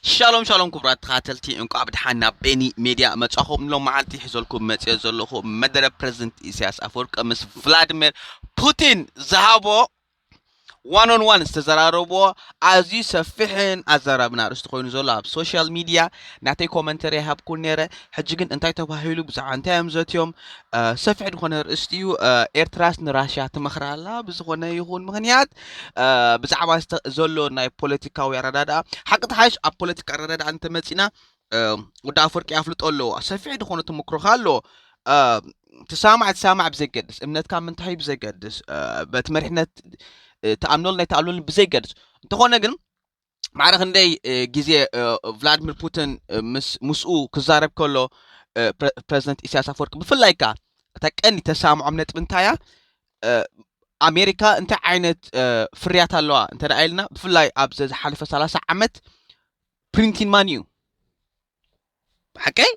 ሻሎም ሻሎም ክቡራት ተኸታተልቲ፣ እንቋዕ ብድሓን ናብ ቤኒ ሜድያ መጻኹም። ሎም መዓልቲ ሒዘልኩም መጽየ ዘለኹ መደረ ፕረዚደንት ኢሳያስ ኣፈወርቂ ምስ ቭላድሚር ፑቲን ዝሃቦ ዋን ኦን ዋን ዝተዘራረብዎ ኣዝዩ ሰፊሕን ኣዘራብን ኣርእስቲ ኮይኑ ዘሎ ኣብ ሶሻል ሚድያ ናተይ ኮመንተሪ ይሃብኩ ነይረ። ሕጂ ግን እንታይ ተባሂሉ፣ ብዛዕባ እንታይ እዮም ዘትዮም? ሰፊሕ ዝኾነ ርእስቲ እዩ። ኤርትራስ ንራሽያ ትመኽራ ኣላ ብዝኾነ ይኹን ምኽንያት። ብዛዕባ ዘሎ ናይ ፖለቲካዊ ኣረዳድኣ፣ ሓቂ ተሓይሽ ኣብ ፖለቲካ ኣረዳድኣ እንተመፂና፣ ወዲ ኣፈወርቂ ኣፍልጦ ኣለዎ። ሰፊሕ ዝኾነ ተመክሮኻ ኣለዎ። ትሰማማዕ ትሰማማዕ ብዘይገድስ፣ እምነትካ ምንታይ ብዘይገድስ፣ በቲ መሪሕነት ትኣምነሉ ናይ ትኣምነሉ ብዘይገድስ፣ እንተኾነ ግን ማዕረ ክንደይ ግዜ ቭላድሚር ፑቲን ምስኡ ክዛረብ ከሎ፣ ፕረዚደንት ኢሳያስ ኣፈወርቂ ብፍላይ ከኣ እታ ቀንዲ ተሰማምዖም ነጥቢ እንታይ እያ? ኣሜሪካ እንታይ ዓይነት ፍርያት ኣለዋ እንተ ኢልና፣ ብፍላይ ኣብ ዝሓለፈ ሰላሳ ዓመት ፕሪንቲን ማኒ እዩ። ብሓቀይ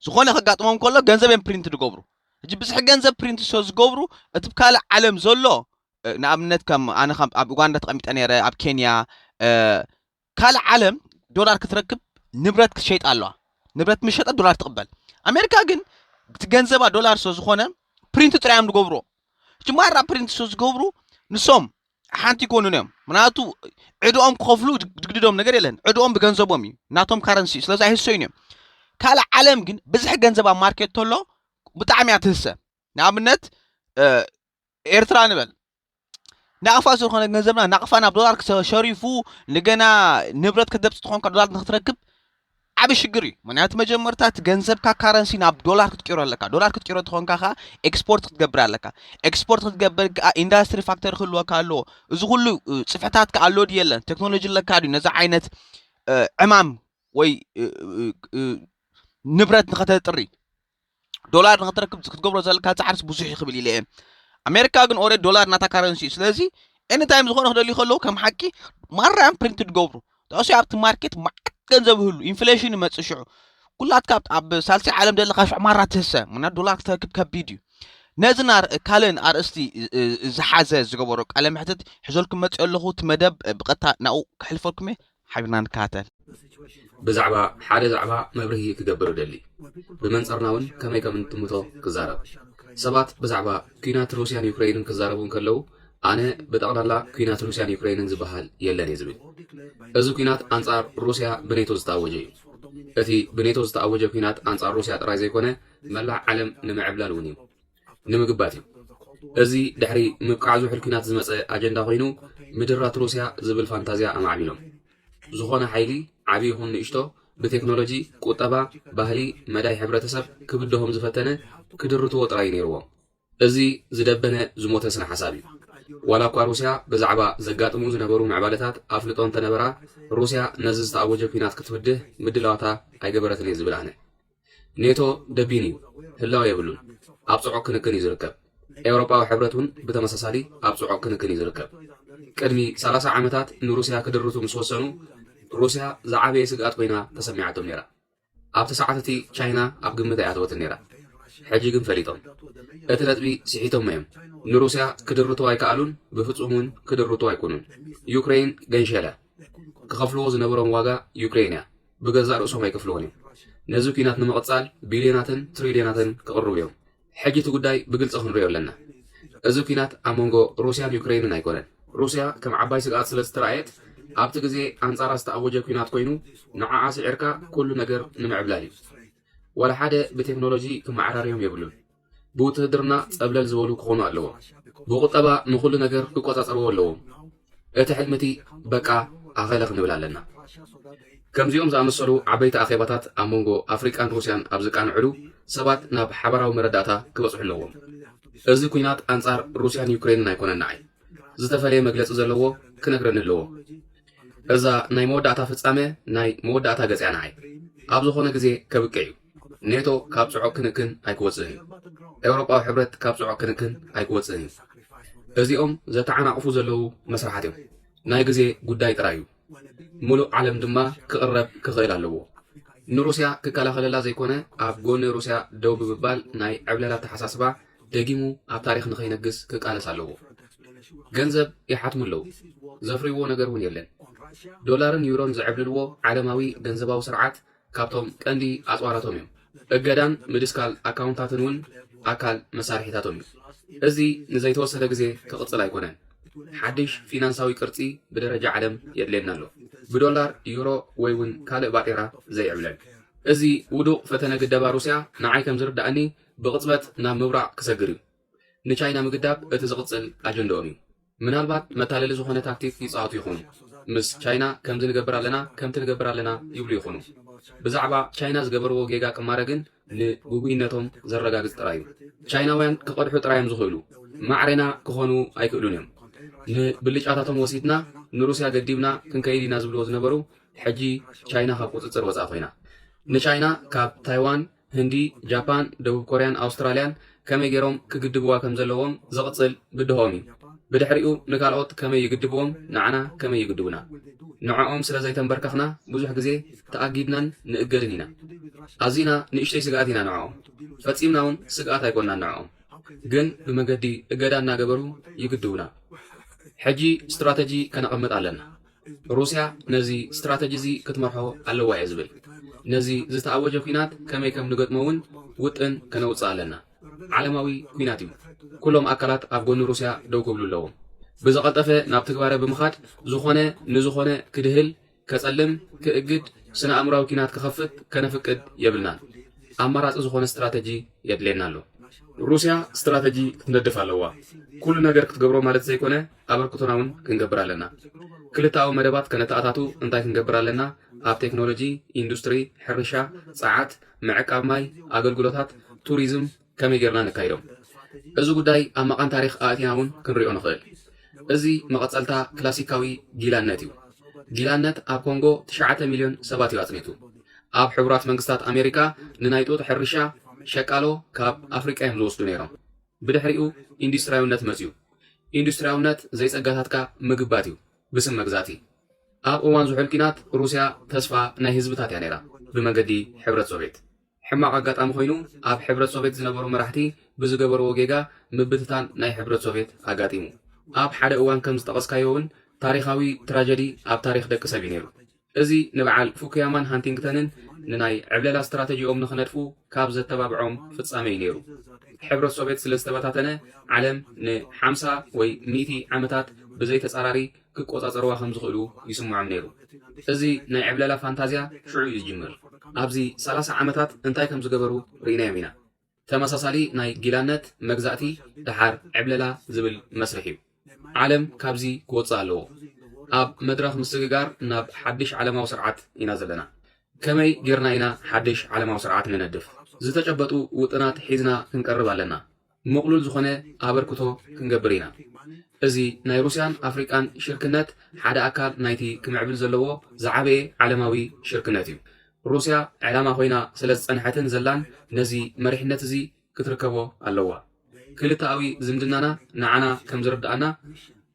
ዝኾነ ከጋጥሞም ከሎ ገንዘብ እዮም ፕሪንት ዝገብሩ። ሕጂ ብዝሒ ገንዘብ ፕሪንት ስለ ዝገብሩ፣ እቲ ብካልእ ዓለም ዘሎ ንኣብነት ከም ኣነ ኣብ ኡጋንዳ ተቐሚጠ ነይረ፣ ኣብ ኬንያ፣ ካልእ ዓለም ዶላር ክትረክብ ንብረት ክትሸይጥ ኣለዋ። ንብረት ምሸጠ ዶላር ትቕበል። ኣሜሪካ ግን እቲ ገንዘባ ዶላር ስለ ዝኾነ ፕሪንት ጥራይ እዮም ዝገብሩ። ሕጂ ማራ ፕሪንት ስለ ዝገብሩ ንሶም ሓንቲ ይኮኑን እዮም። ምክንያቱ ዕድኦም ክኸፍሉ ድግድዶም ነገር የለን። ዕድኦም ብገንዘቦም እዩ፣ ናቶም ካረንሲ እዩ። ስለዚ ኣይህሰዩን እዮም። ካልእ ዓለም ግን ብዝሒ ገንዘብ ኣብ ማርኬት ተሎ ብጣዕሚ እያ ትህሰ። ንኣብነት ኤርትራ ንበል፣ ናቕፋ ዝኾነ ገንዘብና ናቕፋ ናብ ዶላር ክሰ- ሸሪፉ ንገና ንብረት ከተብፅ ትኾንካ ዶላር ንክትረክብ ዓብ ሽግር እዩ። ምክንያቱ መጀመርታ እቲ ገንዘብካ ካረንሲ ናብ ዶላር ክትቅይሮ ኣለካ። ዶላር ክትቅይሮ ትኾንካ ከዓ ኤክስፖርት ክትገብር ኣለካ። ኤክስፖርት ክትገብር ከዓ ኢንዳስትሪ ፋክተሪ ክህልወካ ኣለዎ። እዚ ኩሉ ጽፍሕታት ከዓ ኣሎ ድዩ የለን፣ ቴክኖሎጂ ኣለካ ድዩ ነዚ ዓይነት ዕማም ወይ ንብረት ንኸተጥሪ ዶላር ንክትረክብ ክትገብሮ ዘለካ ፃዕርስ ብዙሕ እዩ ክብል ኢለ እየ። ኣሜሪካ ግን ኦሬ ዶላር ናታ ካረንሲ እዩ። ስለዚ ኤኒታይም ዝኾነ ክደልዩ ከለዉ ከም ሓቂ ማራም ፕሪንት ትገብሩ ተእሱ ኣብቲ ማርኬት ማዕት ገንዘብ ይህሉ ኢንፍሌሽን ይመፅእ ሽዑ ኩላትካ ኣብ ሳልሲ ዓለም ዘለካ ሽዑ ማራ ትህሰ ምና ዶላር ክትረክብ ከቢድ እዩ። ነዚ ካልእን ኣርእስቲ ዝሓዘ ዝገበሮ ቃለ መሕትት ሒዘልኩም መፅእ ኣለኹ። እቲ መደብ ብቐጥታ ናብኡ ከሕልፈልኩም እየ። ሓቢርና ንከታተል። ብዛዕባ ሓደ ዛዕባ መብርሂ ክገብር እደሊ። ብመንጽርና እውን ከመይ ከም እንትምቶ ክዛረብ። ሰባት ብዛዕባ ኲናት ሩስያን ዩክረይንን ክዛረቡ እንከለዉ፣ ኣነ ብጠቕላላ ኲናት ሩስያን ዩክረይንን ዝበሃል የለን እየ ዝብል። እዚ ኲናት ኣንጻር ሩስያ ብኔቶ ዝተኣወጀ እዩ። እቲ ብኔቶ ዝተኣወጀ ኲናት ኣንጻር ሩስያ ጥራይ ዘይኮነ፣ መላእ ዓለም ንምዕብላል እውን እዩ። ንምግባት እዩ። እዚ ድሕሪ ምብቃዕ ዝሑል ኲናት ዝመጸ ኣጀንዳ ኮይኑ፣ ምድራት ሩስያ ዝብል ፋንታዝያ ኣማዕቢሎም። ዝኾነ ሓይሊ ዓቢ ይኹን ንእሽቶ ብቴክኖሎጂ፣ ቁጠባ፣ ባህሊ፣ መዳይ ሕብረተሰብ ክብድሆም ዝፈተነ ክድርትዎ ጥራይ እዩ ነይርዎም። እዚ ዝደበነ ዝሞተ ስነ ሓሳብ እዩ። ዋላ እኳ ሩስያ ብዛዕባ ዘጋጥሙ ዝነበሩ ምዕባለታት ኣፍልጦ እንተነበራ፣ ሩስያ ነዚ ዝተኣወጀ ኲናት ክትብድህ ምድላዋታ ኣይገበረትን እየ ዝብል ኣነ። ኔቶ ደቢን እዩ፣ ህላወ የብሉን፣ ኣብ ጽዑቕ ክንክን እዩ ዝርከብ። ኤውሮጳዊ ሕብረት እውን ብተመሳሳሊ ኣብ ጽዑቕ ክንክን እዩ ዝርከብ። ቅድሚ ሰላሳ ዓመታት ንሩስያ ክድርቱ ምስ ወሰኑ፣ ሩስያ ዝዓበየ ስግኣት ኮይና ተሰሚዓቶም ነይራ። ኣብቲ ሰዓት እቲ ቻይና ኣብ ግምት ኣይኣተወትን ነይራ። ሕጂ ግን ፈሊጦም። እቲ ነጥቢ ስሒቶሞ እዮም። ንሩስያ ክድርቱ ኣይከኣሉን፣ ብፍጹም እውን ክድርቱ ኣይኮኑን። ዩክሬን ገንሸለ። ክኸፍልዎ ዝነበሮም ዋጋ ዩክሬን እያ። ብገዛእ ርእሶም ኣይከፍልዎን እዮም። ነዚ ኲናት ንምቕጻል ቢልዮናትን ትሪልዮናትን ክቕርቡ እዮም። ሕጂ እቲ ጉዳይ ብግልጺ ክንሪኦ ኣለና። እዚ ኲናት ኣብ መንጎ ሩስያን ዩክሬንን ኣይኮነን። ሩስያ ከም ዓባይ ስግኣት ስለ ዝተራእየት ኣብቲ ግዜ ኣንጻራ ዝተኣወጀ ኲናት ኮይኑ ንዓኣ ስዒርካ ኩሉ ነገር ንምዕብላል እዩ። ዋላ ሓደ ብቴክኖሎጂ ክመዓራርዮም የብሉን። ብውትህድርና ጸብለል ዝበሉ ክኾኑ ኣለዎም። ብቁጠባ ንኹሉ ነገር ክቆጻጸርዎ ኣለዎም። እቲ ሕልሚ እቲ በቃ ኣኸለ ክንብል ኣለና። ከምዚኦም ዝኣመሰሉ ዓበይቲ ኣኼባታት ኣብ መንጎ ኣፍሪቃን ሩስያን ኣብ ዝቃንዕሉ ሰባት ናብ ሓባራዊ መረዳእታ ክበጽሑ ኣለዎም። እዚ ኲናት ኣንጻር ሩስያን ዩክሬንን ኣይኮነን ንዓይ። ዝተፈለየ መግለጺ ዘለዎ ክነግረኒ ኣለዎ። እዛ ናይ መወዳእታ ፍጻመ ናይ መወዳእታ ገጽ እያ ንዓይ። ኣብ ዝኾነ ግዜ ከብቅዕ እዩ። ኔቶ ካብ ጽዑቕ ክንክን ኣይክወጽእን እዩ። ኤውሮጳዊ ሕብረት ካብ ጽዑቕ ክንክን ኣይክወጽእን እዩ። እዚኦም ዘተዓናቕፉ ዘለዉ መስርሓት እዮም። ናይ ግዜ ጉዳይ ጥራይ እዩ። ምሉእ ዓለም ድማ ክቕረብ ክኽእል ኣለዎ። ንሩስያ ክከላኸለላ ዘይኮነ ኣብ ጎኒ ሩስያ ደው ብምባል ናይ ዕብለላ ኣተሓሳስባ ደጊሙ ኣብ ታሪኽ ንኸይነግስ ክቃለስ ኣለዎ። ገንዘብ ይሓትሙ ኣለዉ። ዘፍርይዎ ነገር እውን የለን። ዶላርን ዩሮን ዝዕብልልዎ ዓለማዊ ገንዘባዊ ስርዓት ካብቶም ቀንዲ ኣጽዋራቶም እዮም። እገዳን ምድስካል ኣካውንታትን እውን ኣካል መሳርሒታቶም እዩ። እዚ ንዘይተወሰነ ግዜ ክቕጽል ኣይኮነን። ሓድሽ ፊናንሳዊ ቅርጺ ብደረጃ ዓለም የድልየና ኣሎ። ብዶላር፣ ዩሮ ወይ እውን ካልእ ባጤራ ዘይዕብለል። እዚ ውዱቕ ፈተነ ግደባ ሩስያ ንዓይ ከም ዝርድኣኒ ብቕጽበት ናብ ምብራቕ ክሰግር እዩ። ንቻይና ምግዳብ እቲ ዝቕጽል ኣጀንዳኦም እዩ። ምናልባት መታለሊ ዝኾነ ታክቲክ ይጻወቱ ይኾኑ። ምስ ቻይና ከምዚ ንገብር ኣለና፣ ከምቲ ንገብር ኣለና ይብሉ ይኾኑ። ብዛዕባ ቻይና ዝገበርዎ ጌጋ ቅማረ ግን ንግጉይነቶም ዘረጋግጽ ጥራይ እዩ። ቻይናውያን ክቐድሑ ጥራይ እዮም ዝኽእሉ። ማዕሬና ክኾኑ ኣይክእሉን እዮም። ንብልጫታቶም ወሲድና ንሩስያ ገዲብና ክንከይድ ኢና ዝብልዎ ዝነበሩ ሕጂ ቻይና ካብ ቁጽጽር ወጻኢ ኮይና። ንቻይና ካብ ታይዋን፣ ህንዲ፣ ጃፓን፣ ደቡብ ኮርያን ኣውስትራልያን ከመይ ገይሮም ክግድብዋ ከም ዘለዎም ዝቕጽል ብድሆኦም እዩ። ብድሕሪኡ ንካልኦት ከመይ ይግድብዎም፣ ንዓና ከመይ ይግድቡና። ንዕኦም ስለ ዘይተንበርከኽና ብዙሕ ግዜ ተኣጊድናን ንእገድን ኢና። ኣዚና ንእሽተይ ስግኣት ኢና ንዕኦም። ፈጺምና እውን ስግኣት ኣይኮንናን ንዕኦም። ግን ብመገዲ እገዳ እናገበሩ ይግድቡና። ሕጂ ስትራተጂ ከነቐምጥ ኣለና። ሩስያ ነዚ ስትራተጂ እዚ ክትመርሖ ኣለዋ እየ ዝብል። ነዚ ዝተኣወጀ ኲናት ከመይ ከም ንገጥሞ እውን ውጥን ከነውጽእ ኣለና። ዓለማዊ ኲናት እዩ። ኩሎም ኣካላት ኣብ ጎኒ ሩስያ ደው ክብሉ ኣለዎም። ብዝቐልጠፈ ናብ ትግባረ ብምኻድ ዝኾነ ንዝኾነ ክድህል፣ ከጸልም፣ ክእግድ፣ ስነ ኣእምራዊ ኲናት ክኸፍት ከነፍቅድ የብልናን። ኣማራጺ ዝኾነ ስትራተጂ የድልየና ኣሎ። ሩስያ ስትራተጂ ክትነድፍ ኣለዋ። ኩሉ ነገር ክትገብሮ ማለት ዘይኮነ ኣበርክቶና እውን ክንገብር ኣለና። ክልተኣዊ መደባት ከነተኣታቱ እንታይ ክንገብር ኣለና? ኣብ ቴክኖሎጂ፣ ኢንዱስትሪ፣ ሕርሻ፣ ጸዓት፣ ምዕቃብ ማይ፣ ኣገልግሎታት፣ ቱሪዝም ከመይ ጌርና ነካይዶም? እዚ ጉዳይ ኣብ መቓን ታሪኽ ኣእቲና እውን ክንሪኦ ንኽእል። እዚ መቐጸልታ ክላሲካዊ ጊላነት እዩ። ጊላነት ኣብ ኮንጎ ትሽዓተ ሚልዮን ሰባት እዩ ኣጽኒቱ። ኣብ ሕቡራት መንግስታት ኣሜሪካ ንናይ ጡጥ ሕርሻ ሸቃሎ ካብ ኣፍሪቃ እዮም ዝወስዱ ነይሮም። ብድሕሪኡ ኢንዱስትሪያውነት መጽዩ። ኢንዱስትሪያውነት ዘይጸጋታትካ ምግባት እዩ፣ ብስም መግዛእቲ። ኣብ እዋን ዝሑል ኲናት ሩስያ ተስፋ ናይ ህዝብታት እያ ነይራ፣ ብመገዲ ሕብረት ሶቬት። ሕማቕ ኣጋጣሚ ኮይኑ፣ ኣብ ሕብረት ሶቬት ዝነበሩ መራሕቲ ብዝገበርዎ ጌጋ ምብትታን ናይ ሕብረት ሶቬት ኣጋጢሙ። ኣብ ሓደ እዋን ከም ዝጠቐስካዮ እውን ታሪኻዊ ትራጀዲ ኣብ ታሪኽ ደቂ ሰብ እዩ ነይሩ። እዚ ንበዓል ፉኩያማን ሃንቲንግተንን ንናይ ዕብለላ ስትራተጂኦም ንኽነድፉ ካብ ዘተባብዖም ፍጻመ እዩ ነይሩ። ሕብረት ሶቬት ስለ ዝተበታተነ፣ ዓለም ንሓምሳ ወይ ሚእቲ ዓመታት ብዘይተጻራሪ ክቆጻጸርዋ ከም ዝኽእሉ ይስምዖም ነይሩ። እዚ ናይ ዕብለላ ፋንታዝያ ሽዑ እዩ ዝጅምር። ኣብዚ ሰላሳ ዓመታት እንታይ ከም ዝገበሩ ርኢናዮም ኢና። ተመሳሳሊ ናይ ጊላነት መግዛእቲ ደሓር ዕብለላ ዝብል መስርሕ እዩ። ዓለም ካብዚ ክወጽእ ኣለዎ። ኣብ መድረኽ ምስግጋር ናብ ሓድሽ ዓለማዊ ስርዓት ኢና ዘለና። ከመይ ጌርና ኢና ሓድሽ ዓለማዊ ስርዓት ንነድፍ? ዝተጨበጡ ውጥናት ሒዝና ክንቀርብ ኣለና። ምቕሉል ዝኾነ ኣበርክቶ ክንገብር ኢና። እዚ ናይ ሩስያን ኣፍሪቃን ሽርክነት ሓደ ኣካል ናይቲ ክምዕብል ዘለዎ ዝዓበየ ዓለማዊ ሽርክነት እዩ። ሩስያ ዕላማ ኮይና ስለ ዝጸንሐትን ዘላን ነዚ መሪሕነት እዚ ክትርከቦ ኣለዋ። ክልተኣዊ ዝምድናና ንዓና ከም ዝርድኣና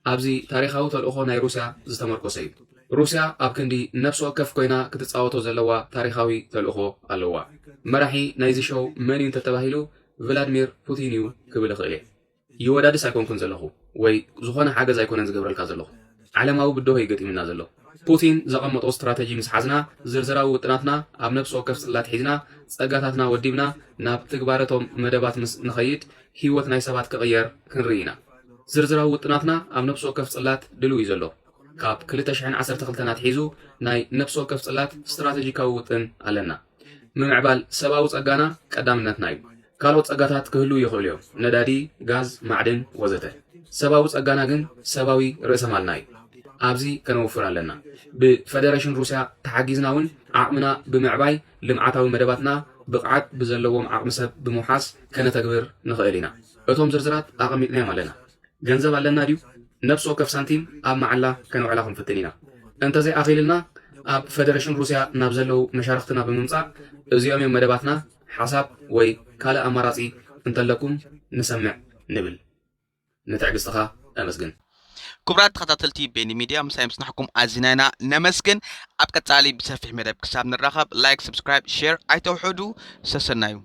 ኣብዚ ታሪኻዊ ተልእኾ ናይ ሩስያ ዝተመርኮሰ እዩ። ሩስያ ኣብ ክንዲ ነፍሲ ወከፍ ኮይና ክትጻወቶ ዘለዋ ታሪኻዊ ተልእኾ ኣለዋ። መራሒ ናይዚ ሾው መን እዩ እንተተባሂሉ ቭላድሚር ፑቲን እዩ ክብል እኽእል እየ። ይወዳድስ ኣይኮንኩን ዘለኹ ወይ ዝኾነ ሓገዝ ኣይኮነን ዝገብረልካ ዘለኹ። ዓለማዊ ብድሆ እዩ ገጢምና ዘሎ። ፑቲን ዘቐመጦ ስትራተጂ ምስ ሓዝና ዝርዝራዊ ውጥናትና ኣብ ነፍሲ ወከፍ ጽላት ሒዝና ጸጋታትና ወዲብና ናብ ትግባረቶም መደባት ምስ ንኸይድ ህይወት ናይ ሰባት ክቕየር ክንርኢ ኢና። ዝርዝራዊ ውጥናትና ኣብ ነፍሲ ወከፍ ጽላት ድልው እዩ ዘሎ። ካብ ክልተ ሽሕን ዓሰርተ ክልተን ኣትሒዙ ናይ ነፍሲ ወከፍ ጽላት ስትራተጂካዊ ውጥን ኣለና። ምምዕባል ሰብኣዊ ጸጋና ቀዳምነትና እዩ። ካልኦት ጸጋታት ክህልዉ ይኽእሉ እዮም፣ ነዳዲ፣ ጋዝ፣ ማዕድን ወዘተ። ሰብኣዊ ጸጋና ግን ሰብኣዊ ርእሰ ማልና እዩ። ኣብዚ ከነውፍር ኣለና። ብፈደረሽን ሩስያ ተሓጊዝና እውን ዓቕምና ብምዕባይ ልምዓታዊ መደባትና ብቕዓት ብዘለዎም ዓቕሚ ሰብ ብምውሓስ ከነተግብር ንኽእል ኢና። እቶም ዝርዝራት ኣቐሚጥናዮም ኣለና። ገንዘብ ኣለና ድዩ? ነፍሲ ወከፍ ሳንቲም ኣብ መዓላ ከነውዕላ ክንፍትን ኢና። እንተዘይኣኺልና ኣብ ፈደረሽን ሩስያ ናብ ዘለዉ መሻርኽትና ብምምጻእ እዚኦም እዮም መደባትና፣ ሓሳብ ወይ ካልእ ኣማራጺ እንተለኩም ንሰምዕ ንብል። ንትዕግስትኻ ኣመስግን። ክቡራት ተኸታተልቲ ቤኒ ሚድያ ምሳይ ምጽናሕኩም ኣዚና ኢና ነመስግን። ኣብ ቀጻሊ ብሰፊሕ መደብ ክሳብ ንራኸብ ላይክ፣ ሰብስክራይብ፣ ሼር ኣይተውሕዱ። ሰሰናዩ።